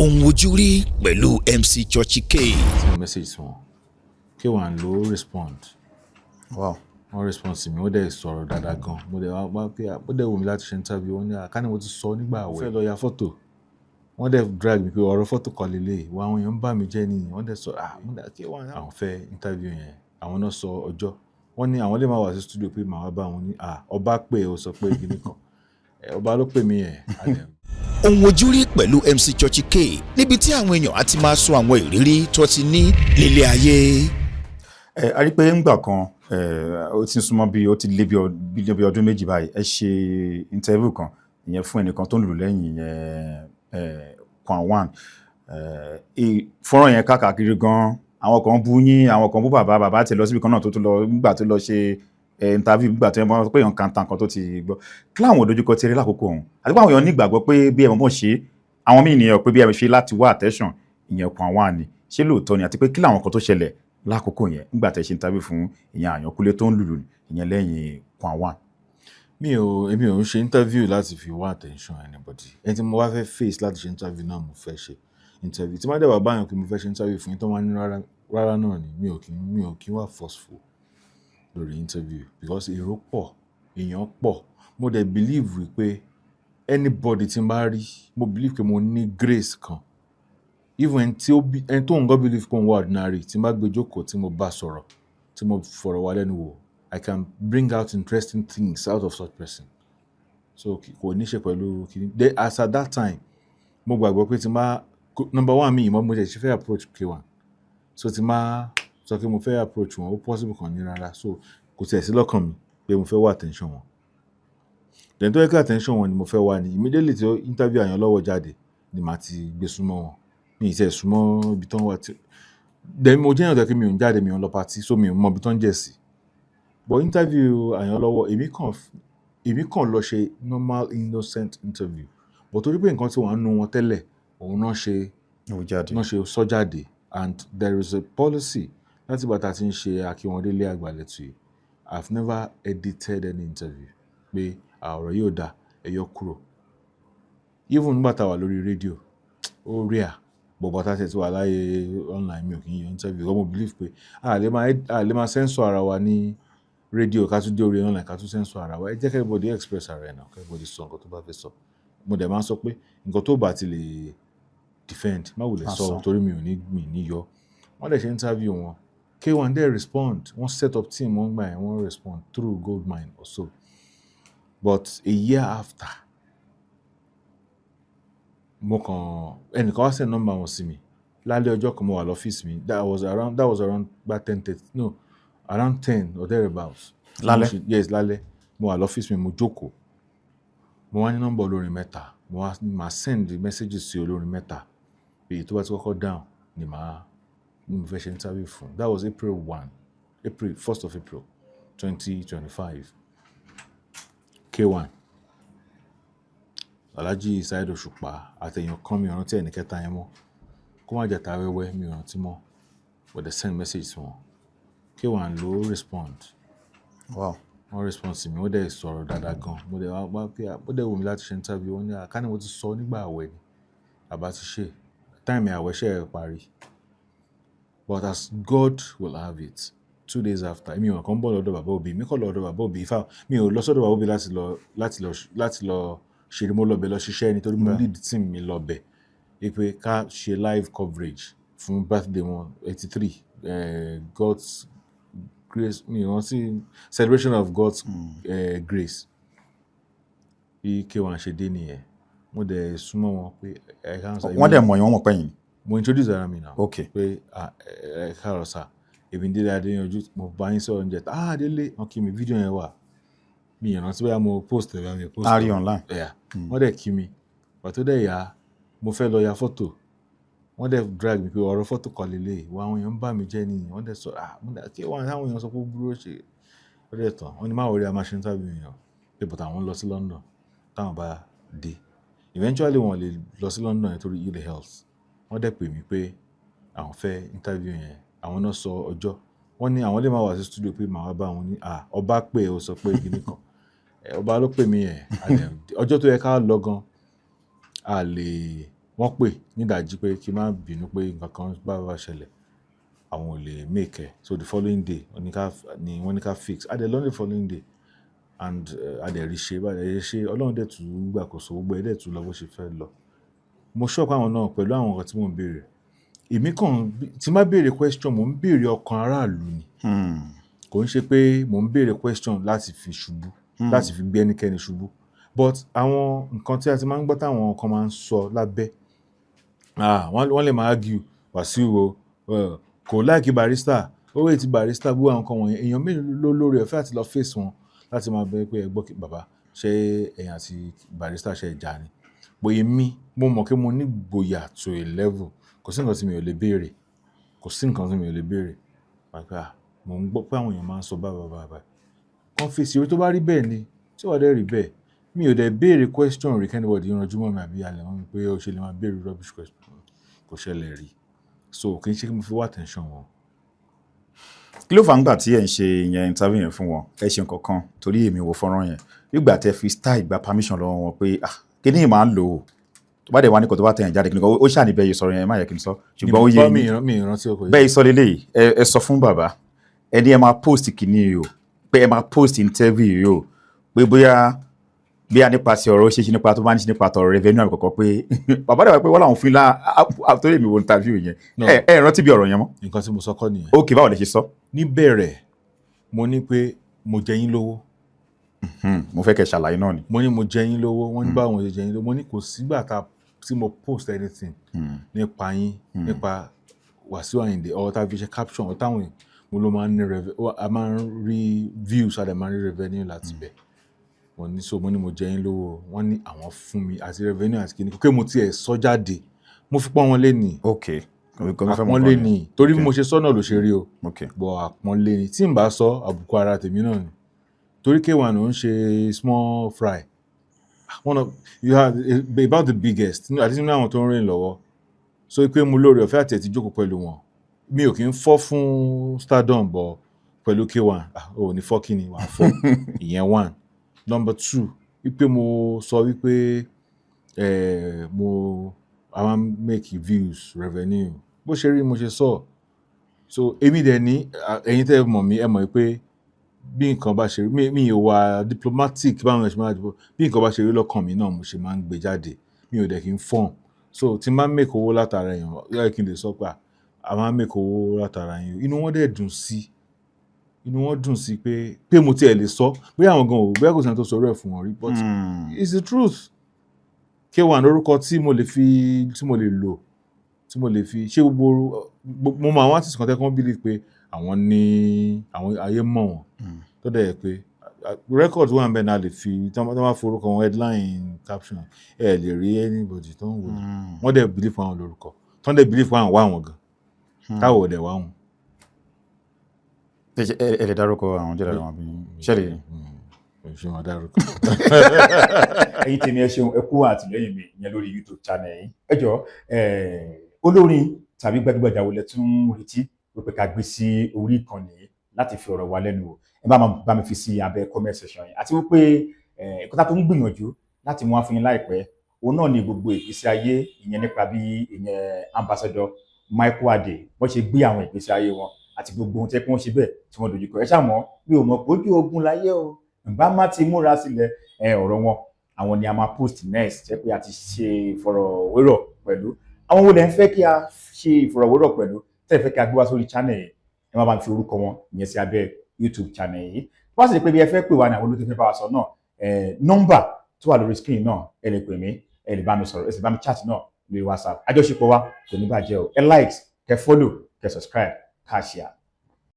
Ohun ojú rí pẹ̀lú MC Churchy K. Send message sí wọn, K1 ló respond. Wọ́n respond sí mi, wọ́n dẹ̀ sọ̀rọ̀ dáadáa gan. Mo dẹ̀ wá pé ó dẹ̀ wù mí láti ṣe interview. Wọ́n ní àká ni mo ti sọ nígbà àwẹ̀ fẹ́ lọ ya fọ́tò. Wọ́n dẹ̀ drag mi pé ọ̀rọ̀ fọ́tò kọ́ lélẹ̀ wọ́n, àwọn èèyàn ń bà mí jẹ́ nìyí. Wọ́n dẹ̀ sọ, ah, mo dẹ̀ K1, àwọn fẹ́ interview yẹn. Àwọn náà sọ ọjọ́. Wọ́n ní àwọn lè máa wá sí studio, pé màá wá bá wọn ní, ah, ọba pé ó sọ pé kíní kan. Ọba ló pè mí yẹn. Ohun ojú rí pẹ̀lú MC Churchy K, níbi tí àwọn èèyàn á ti máa sọ àwọn ìrírí tó ti ní nílé ayé. Ẹ a rí pé ńgbà kan, ẹ ó ti ń súnmọ́ bí ó ti lé bí ọdún 2 báyìí, ẹ ṣe interview kan, ìyẹn fún ẹnìkan tó ń lù lẹ́yìn ìyẹn ẹ Kwan One. Ẹ fọ́nrán yẹn káàkiri gan. Àwọn kan bú yín, àwọn kan bú bàbá. Bàbá ti lọ síbi kan náà tó tún lọ nígbà tó lọ ṣe interview, nígbà tó yẹ mọ́ pé èèyàn kan tàn kan tó ti gbọ́. Kí láwọn òdojúkọ ti rí lákòókò ọ̀hún, àti pé àwọn èèyàn nígbàgbọ́ pé bí ẹ mọ̀ ṣe àwọn míì nìyẹn, pé bí ẹ ṣe láti wá attention ìyẹn Kwan One ni, ṣé lóòótọ́ ni? Àti pé kí làwọn kan tó ṣẹlẹ̀ lákòókò yẹn nígbà tẹ́ ṣe interview fún ìyẹn Àyànkúnlé tó ń lùlù ìyẹn lẹ́yìn Kwan One? Mi ò, èmi ò ń ṣe interview láti fi wá attention anybody. Ẹni tí mo bá fẹ́ face láti ṣe interview náà, mo fẹ́ ṣe interview. Tí má dẹ̀ wá báyọ̀ pé mo fẹ́ ṣe interview fún yín, tó máa ní rárá rárá náà ni. Mi ò kí ń wà forceful lórí interview because èrò pọ̀, èèyàn pọ̀. Mo dẹ̀ believe wípé anybody tí n bá rí, mo believe pé mo ní grace kan. Even ẹni tí ó bí ẹni tó ń gbọ́ believe pé òun wà ordinary, tí n bá gbé jókòó, tí mo bá sọ̀rọ̀, tí mo fọ̀rọ̀ wá lẹ́nu wò, I can bring out interesting things out of such person. So kò ní ṣe pẹ̀lú kìíní. Then as at that time, mo gbàgbọ́ pé tí n bá, number one, mi ìmọ̀ mo ṣe fẹ́ approach K1, so tí n bá sọ pé mo fẹ́ approach wọn, ó possible kan ní rárá. So kò tiẹ̀ sí lọ́kàn mi pé mo fẹ́ wá attention wọn. Then tó yẹ kí attention wọn ni mo fẹ́ wá ni, immediately tí interview Àyànlọ́wọ́ jáde ni màá ti gbé súnmọ́ wọn. Mi ì tiẹ̀ súnmọ́ ibi tó ń wà tí. Then mo jẹ́ èèyàn tó jẹ́ pé mi ò ń jáde, mi ò ń lọ party, so mi ò mọ ibi tó ń jẹ̀ sí. But interview Àyànlọ́wọ́, èmi kàn lọ ṣe normal innocent interview, but torí pé nǹkan tí wọ́n ń nu wọn tẹ́lẹ̀, òun náà ṣe Ó jáde. náà ṣe sọ jáde. And there is a policy láti ìgbà tá a ti ń ṣe Akínwọndélé Àgbàlẹ̀tù yìí, I've never edited any interview pé ọ̀rọ̀ yóò da, ẹ yọ kúrò. Even nígbà tá a wà lórí rédíò, ó rare, but bàtà tẹ̀ tí wà láyé online, mi ò kí ń yọ interview because mo believe pé a lè máa censor ara wa ní rédíò, ká tún dé orí online, ká tún censor ara wa. Ẹ jẹ́ kí everybody express ara ẹ̀ náà, kí everybody sọ nǹkan tó bá fẹ́ sọ. Mo dẹ̀ máa ń sọ pé nǹkan tó bá ti lè defend, má wulẹ̀ Má sọ. sọ. Torí mi ò ní, mi ní yọ. Wọ́n dẹ̀ ṣe interview wọn, K1 dẹ̀ respond. Wọ́n set up team wọ́n gbà yẹn, wọ́n respond through Goldmine or so. But a year after, mo kàn, ẹnìkan wá send number wọn sí mi lálẹ́ ọjọ́ kan. Mo wà lọ́fíìsì mi. That was around about 10:30, no, around 10 or thereabouts. Lálẹ́? Yes, lálẹ́. Mo wà lọ́fíìsì mi, mo jókòó, mo wá ní nọ́mbà olórin mẹ́ta. Mo wá máa send messages sí olórin mẹ́ta. Èyí tó bá ti kọ́kọ́ down ni màá ní mo fẹ́ ṣe interview fún. That was April 1, April 1st of April 2025. K1, Alhaji Saheed Òṣùpá, àtẹ̀yàn kan, mi ò rántí ẹnì kẹta yẹn mọ́. Kó má jẹ́ ta wẹ́wẹ́, mi ò rántí mọ́. But they send message sí wọn, K1 ló respond. Wọ́n respond sí mi, wọ́n dẹ̀ sọ̀rọ̀ dáadáa gan. Mo dẹ̀ wá pé ó dẹ̀ wù mí láti ṣe interview. Wọ́n ní àká ni mo ti sọ nígbà àwẹ̀ ni àbá ti ṣe time àwẹ̀ ṣe é parí. But as God will have it, 2 days after, èmi ò kàn ń bọ̀ lọ́dọ̀ bàbá òbí mi kọ́, lọ́dọ̀ bàbá òbí ifá. Mi ò lọ sọ́dọ̀ bàbá òbí láti lọ ṣeré. Mo lọ bẹ̀ lọ ṣiṣẹ́ nítorí mo lead team mi lọ bẹ̀ pé ká ṣe live coverage fún birthday wọn, 83, God's grace, mi ò rántí, celebration of God's grace. Bí K1 ṣe dé nìyẹn. Mo dẹ̀ súnmọ́ wọn pé ẹ ká sọ. Wọ́n dẹ̀ mọ̀ yín, wọ́n mọ̀ pẹ́yìn? Mo introduce ara mi náà pé, ah, ẹ káàárọ̀ sir, èmi Délé Adéyanjú, mo bá yín sọ̀rọ̀ oúnjẹ. Ah, Délé, wọ́n kí mi. Fídíò yẹn wà, mi ì rántí bóyá mo post ẹ̀, bóyá mi post A rí ẹ̀. Online. Yeah. Wọ́n dẹ̀ kí mi. Pàtó dẹ̀ yá, mo fẹ́ lọ ya fọ́tò. Wọ́n dẹ̀ drag mi pé ọ̀rọ̀ fọ́tò kọ́ lélẹ̀ wọ́n, àwọn èèyàn ń bà mí jẹ́ nìyí. Wọ́n dẹ̀ sọ, ah, mo dẹ̀ kí wọ́n, àwọn èèyàn sọ pé ó burú, ó ṣe ó dẹ̀ tán. Wọ́n ní má worry, a máa ṣe interview yẹn, pé but àwọn ń lọ sí London, táwọn bá dé. Eventually, wọ́n lè lọ sí London nítorí ill health. Wọ́n dẹ̀ pè mí pé àwọn fẹ́ interview yẹn. Àwọn náà sọ ọjọ́. Wọ́n ní àwọn lè máa wá sí studio, pé màá wá bá wọn ní, ah, ọba pè ó sọ pé kíní kan. Ọba ló pè mí yẹn. Ọjọ́ tó yẹ ká lọ gan, a lè Wọ́n pè nídàájí pé kí n má bínú pé nǹkan kan bá ṣẹlẹ̀, àwọn ò lè make ẹ̀. So the following day wọ́n ní ká ní wọ́n ní ká fix. A dẹ̀ lọ the following day and a dẹ̀ rí ṣe, bá a dẹ̀ ṣe, Ọlọ́run dẹ̀ tún gbàkóso, gbogbo ẹ̀ dẹ̀ tún lọ bó ṣe fẹ́ lọ. Mo sure pé àwọn náà pẹ̀lú àwọn nǹkan tí mò ń béèrè, èmi kàn tí n bá béèrè question, mò ń béèrè ọkàn aráàlú ni. Kò ń ṣe pé mò ń béèrè question láti fi ṣubú, láti fi gbé ẹnikẹ́ni ṣubú. But àwọn nǹkan tí a ti máa ń gbọ́ táwọn kan máa ń sọ lábẹ́, ah, wọ́n lè máa argue Wàsíù o, kò like Barrister, ó hate Barrister, gbogbo àwọn nǹkan wọ̀nyẹn. Èèyàn mélòó ló lóore ọ̀fẹ́ àti lọ face wọn láti máa bẹ pé, "Ẹ gbọ́ bàbá, ṣé ẹ̀yin àti Barrister ṣe ìjà ni?" But èmi, mo mọ̀ pé mo ní ìgboyà to a level. Kò sí nǹkan tí mi ò lè béèrè. Kò sí nǹkan tí mi ò lè béèrè. Wà pé, ah, mò ń gbọ́ pé àwọn èèyàn máa ń sọ báyìí báyìí báyìí. Kàn fèsì orí tó bá rí bẹ́ẹ̀ ni, tí ó bá dẹ̀ rí bẹ́ẹ̀, mi ò dẹ̀ béèrè question rí kí anybody ranjú mọ́ mi àbí halẹ̀ mọ́ mi pé ó ṣe lè máa béèrè rubbish question. Kò ṣẹlẹ̀ rí. So kì í ṣe kí mo fi wá attention wọn. Kí ló fà ń gbà tí ẹ̀ ń ṣe ìyẹn interview yẹn fún wọn? Ẹ ṣe nǹkan kan torí èmi wo fọ́nrán yẹn. Nígbà tẹ́ fi style gba permission lọ́wọ́ wọn pé, ah, kíní yìí máa ń lò ó. Tó bá dẹ̀ wá ní kò tó bá tẹ̀yìn jáde kíní kan, ó ṣàní bẹ́ẹ̀ yìí sọ̀rọ̀ yẹn, má yẹ kí n sọ. Ṣùgbọ́n ó yé mi. Yín. Mi ìrántí ọkọ̀ yìí. Bẹ́ẹ̀ sọ lélẹ́yìí, ẹ sọ fún bàbá, ẹni ẹ máa post kíní yìí o, pé ẹ máa post interview yìí o, pé bóyá bí a nípasẹ̀ ọ̀rọ̀ ó ṣe é ṣe nípa tó bá ní ṣe nípa tọ̀rọ̀ revenue àbí kọ̀ọ̀kan, pé bàbá dẹ̀ wá pé wọ́n làwọn fún ilá àtọ́lé mi wo interview yẹn. No. Ẹ rántí bí ọ̀rọ̀ yẹn mọ́? Nǹkan tí mo sọ kọ́ nìyẹn. Ok, báwo lẹ ṣe sọ? Níbẹ̀rẹ̀, mo ní pé mo jẹ yín lówó. Mo fẹ́ kẹ́ ṣàlàyé náà ni. Mo ní mo jẹ yín lówó. Wọ́n ní báwo mo ṣe jẹ yín lówó? Mo ní kò sígbà tá tí mo post anything nípa yín, nípa Wàsíù Àyìndé, or tá a fi ṣe caption or táwọn èèyàn, mo ló máa ń ní a máa ń rí views, a dẹ̀ máa ń rí revenue láti bẹ̀. Mo ní so mo ní mo jẹ yín lówó. Wọ́n ní àwọn fún mi àti revenue àti kíní pé mo tiẹ̀ sọ jáde, mo fi pọ́n wọn lé ní. Ok, kò fẹ́ mọ̀ Àpọ́nlé nǹkan ni, torí bí mo ṣe sọ náà ló ṣe rí o. Bọ̀ àpọ́nlé ni. Tí n bá sọ, àbùkù ara tèmi náà ni, torí K1 ò ń ṣe small fry, one of you have about the biggest àti nínú àwọn tó ń rìn lọ́wọ́. So pé mo lóore ọ̀fẹ́ àti ẹ̀ ti jókòó pẹ̀lú wọn, mi ò kí ń fọ́ fún stardom, bọ̀ pẹ̀lú K1, ah, ò ní fọ́ kí ni wàá fọ́. Ìyẹn one. Number two, wípé mo sọ wípé mo a máa ń make views, revenue, bó ṣe rí mo ṣe sọ. So èmi dẹ̀ ní, ẹ̀yin tẹ́ ẹ mọ̀ mí, ẹ mọ̀ pé bí nǹkan bá ṣe rí, mi ò wà diplomatic báwọn ṣe máa, bí nǹkan bá ṣe rí lọ́kàn mi náà mo ṣe máa ń gbé jáde. Mi ò dẹ̀ kí ń form. So tí n bá make owó látara èèyàn, yẹ kí n lè sọ pé a máa ń make owó látara yín. Inú wọn dẹ̀ dùn sí, inú wọn dùn sí pé mo tiẹ̀ lè sọ bóyá àwọn gan ò, bóyá kò sẹ́ni tó sọ ọ̀rọ̀ ẹ̀ fún wọn rí, but it's the truth. K1 lórúkọ tí mo lè fi, tí mo lè lò, tí mo lè fi ṣé gbogbo. Mo mọ àwọn artist kan tẹ́ kí wọ́n believe pé àwọn ní àwọn ayé mọ̀ wọ́n, tó dẹ̀ yẹ pé record wà ń bẹ̀ náà lè fi tí wọ́n bá forúkọ wọn headline caption, ẹ lè rí anybody tó ń wò. Wọ́n dẹ̀ believe àwọn lórúkọ tó ń dẹ̀ believe àwọn wá wọn gan, táwọn ò dẹ̀ wá wọn. Ẹ lè dárúkọ àwọn jẹ́ dára wọn bí ṣe lè. Ṣé wọn dárúkọ? Ẹ̀yin tèmi, ẹ ṣeun, ẹ kú àtìlẹ́yìn mi ìyẹn lórí YouTube channel yìí. Ẹ jọ̀ọ́, olórin tàbí gbajúgbajà wo lẹ tún ń retí wípé ká gbé sí orí ìkànnì yìí láti fi ọ̀rọ̀ wa lẹ́nu wò? Ẹ bá máa bá mi fi sí abẹ́ comment section yìí. Àti wípé ẹ̀kọ́ tá tó ń gbìyànjú láti mú wá fún yín láìpẹ́, òun náà ni gbogbo ìgbésí ayé ìyẹn nípa bí ìyẹn Ambassador Michael Adé wọ́n ṣe gbé àwọn ìgbésí ayé wọn àti gbogbo ohun tẹ́ kí wọ́n ṣe bẹ́ẹ̀ tí wọ́n dojúkọ. Ẹ ṣáà mọ̀, mi ò mọ̀ pé ojú ogun láyé o, ǹbá má ti múra sílẹ̀. Ẹ ọ̀rọ̀ wọn, àwọn ni a máa post next, jẹ́ pé a ti ṣe ìfọ̀rọ̀wérọ̀ pẹ̀lú àwọn. Wo lẹ ń fẹ́ kí a ṣe ìfọ̀rọ̀wérọ̀ pẹ̀lú, tẹ́ ẹ fẹ́ kí a gbé wá sórí channel yìí? Ẹ má bá mi fi orúkọ wọn ìyẹn sí abẹ́ YouTube channel yìí. Tó bá sì rí pé bí ẹ fẹ́ pè wá ní àwọn olóòtú fẹ́ bá wa sọ náà, ẹ nọ́mbà tó wà lórí screen náà, ẹ lè pè mí, ẹ lè bá mi sọ̀rọ̀, ẹ sì bá mi chat náà lórí WhatsApp. Àjọṣepọ̀ wa kò ní bàjẹ́ o. Ẹ like, kẹ follow, kẹ subscribe, ká share.